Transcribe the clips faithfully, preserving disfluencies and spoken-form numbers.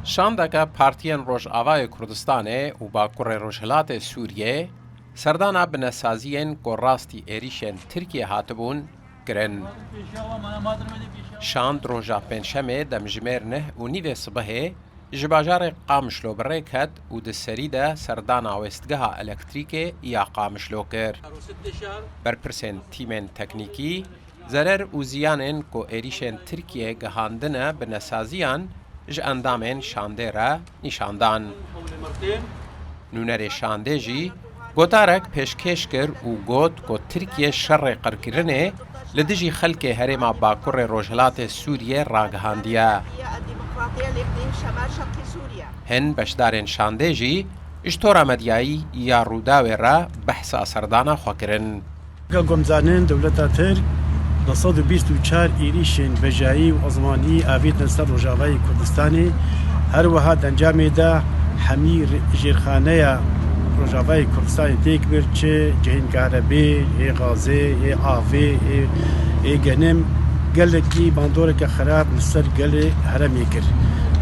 Şandeke Partiyên Rojavayê Kurdistanê û Bakurê Rojhilatê Sûriyê serdana binesaziyên ku rastî êrîşên Tirkiyê hatibûn, kirin. Şand roja Pêncşemê demjimêr neh û nîvê sibehê ji bajarê Qamişlo bi rê ket û di serî de serdana wêstgeha elektrîkê ya Qamişlo kir. Berpirsên tîmên teknîkî zerer û ziyanên ku êrîşên Tirkiyê gihandine binesaziyan ji endamên şandê re nîşan dan. Nûnerê şandê jî gotarek pêşkêş kir û got ku Tirkiye şerê qirkirinê li dijî xelkê herêma Bakurê Rojhilatê Sûriyê ragihandiye. Hin beşdarên şandê jî ji tora medyayî ya Rûdawê re behsa serdana xwe kirin. Weke ku em zanin, dewleta Tirk du sed û bîst û çar êrîşên bejayî û ezmanî avêtin ser Rojavayê Kurdistanê. Her wiha di encamê de hemî re-, jêrxaneya Rojavayê Kurdistanê têk bir, çi cihên karebê, ê gazê, ê avê, ê, ê genim, gelekî bandoreke xerab li ser gelê herêmê kir.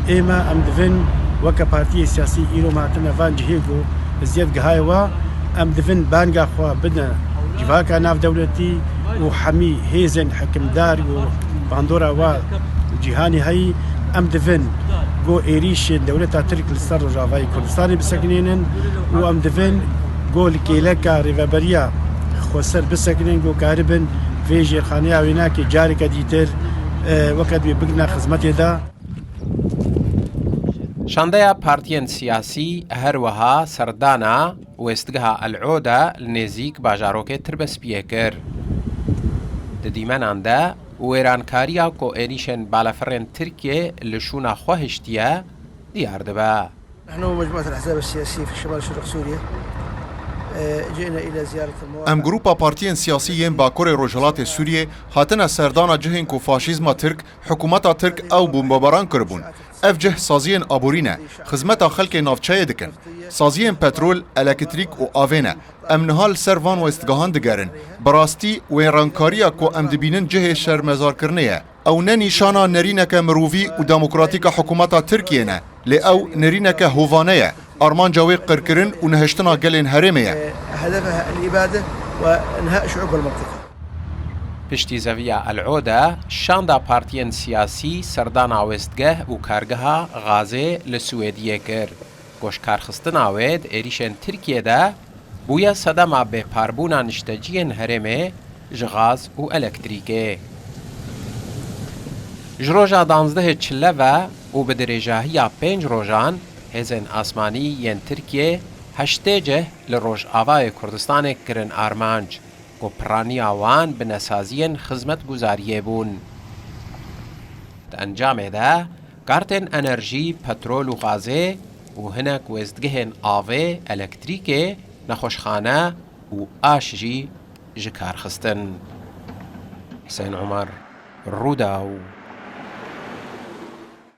Ême em divin weke partiyê siyasî îro me hatine van cihê ku eziyet gihaye we, em divin banga xwe bidin civaka navdewletî û hemî hêzên hikimdar û bandora wa cîhanê heyî, em divin ku êrîşên dewleta Tirk li ser Rojavayê Kurdistanê bisekinînin û em divin ku li kêleka rêveberiya xweser bisekinin ku karibin vê jêrxaneya wênakê careke dîtir, e, weke dibê bigirine xizmetê de. Şandeya partiyên siyasî her wiha serdana wêstgeha El Oda li nêzîk bajarokê Tirbespiyê kir. Di dîmenan de wêrankariya ku êrîşên balafirên Tirkiyê li şûna xwe hiştiye diyar dibe. نحن ومجموعة الأحزاب السياسية في شمال شرق سوريا، آه، جئنا إلى زيارة المواقع. Em grupa partiyên siyasî yên Bakurê Rojhilatê Sûriyê hatine serdana cihên ku faşîzma Tirk, hikûmeta Tirk ew bombebaran kiribûn. Ev cih saziyên aborî ne, xizmeta xelkê navçeyê dikin. Saziyên petrol, elektrîk û avê ne. Em niha li ser van wêstgehan digerin. Bi rastî, wêrankariya ku em dibînin cihê şermezarkirinê ye. Ew ne nîşana nerîneke mirovî û demokratîk a hikûmeta Tirkiyê ne, lê ew nerîneke hovane ye. Armanca wê qirkirin û nehiştina gelên herêmê ye. هدفها الإبادة وإنهاء شعوب المنطقة. Piştî zeviya El Oda, şanda partiyên siyasî serdana wêstgeh û kargeha gazê li Swêdiyê kir. Ku ji karxistina wê di êrîşên Tirkiyê de bûye sedema bêparbûna nişteciyên herêmê ji gaz û elektrîkê. Ji roja danzdehê çile ve û bi dirêjahiya pênc rojan hêzên asmanî yên Tirkiyê heştê cih li Rojavayê Kurdistanê kirin armanc, ku piraniya wan binesaziyên xizmetguzariyê bûn. Di encamê de kartên enerjî, petrol û gazê û hinek wêstgehên avê, elektrîkê, nexweşxane û aş jî ji kar xistin. Husên Omer, Rûdaw.